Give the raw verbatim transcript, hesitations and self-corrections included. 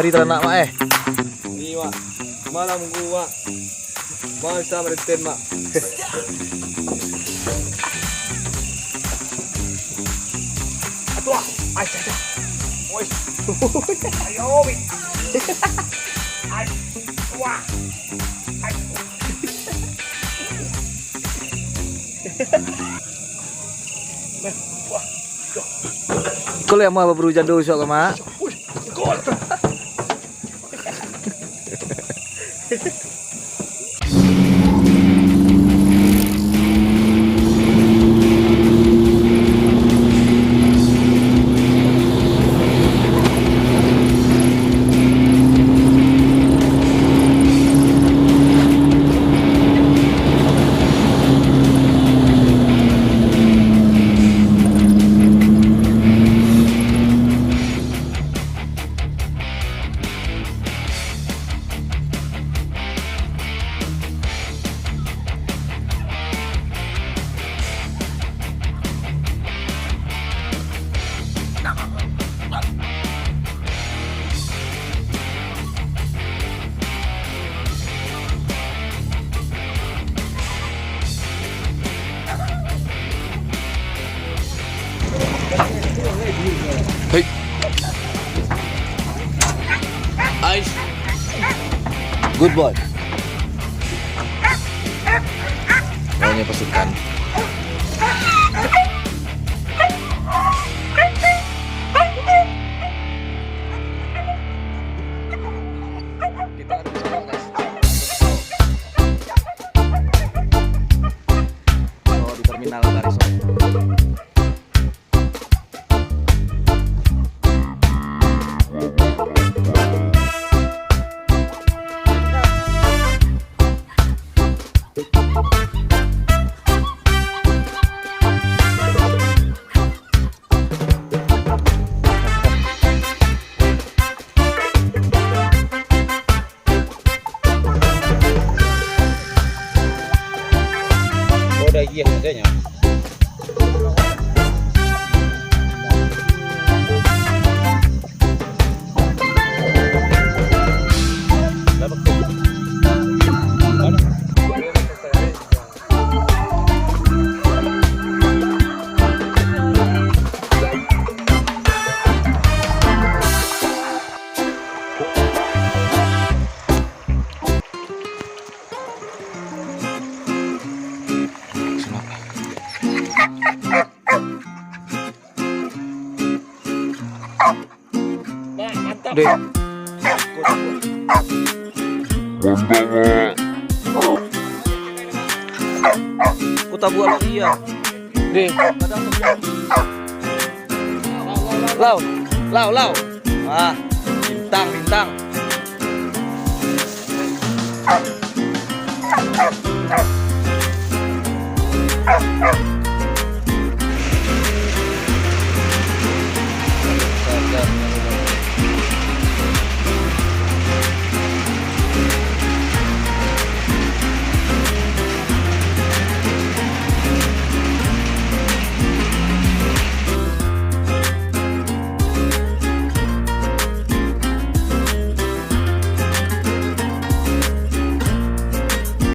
Di taranak, Mak, eh. Ni, Mak. Malam minggu, Mak. Malam Islam Renten, Mak. Aduh, ah. Ai, caca. Oi. Ayo, weh. Ai, wah. Ai. Wah. Kau lihat mah baburu jando suak kau, Mak. Wih, gol. Hei. Ais. Good boy. Maunya pasukan. Kita ada di sana, guys. Oh, di terminal Barisong. Oh, daging saja. Deh. Kota buat iya. Deh. Lau, lau, lau. Ah, bintang, bintang.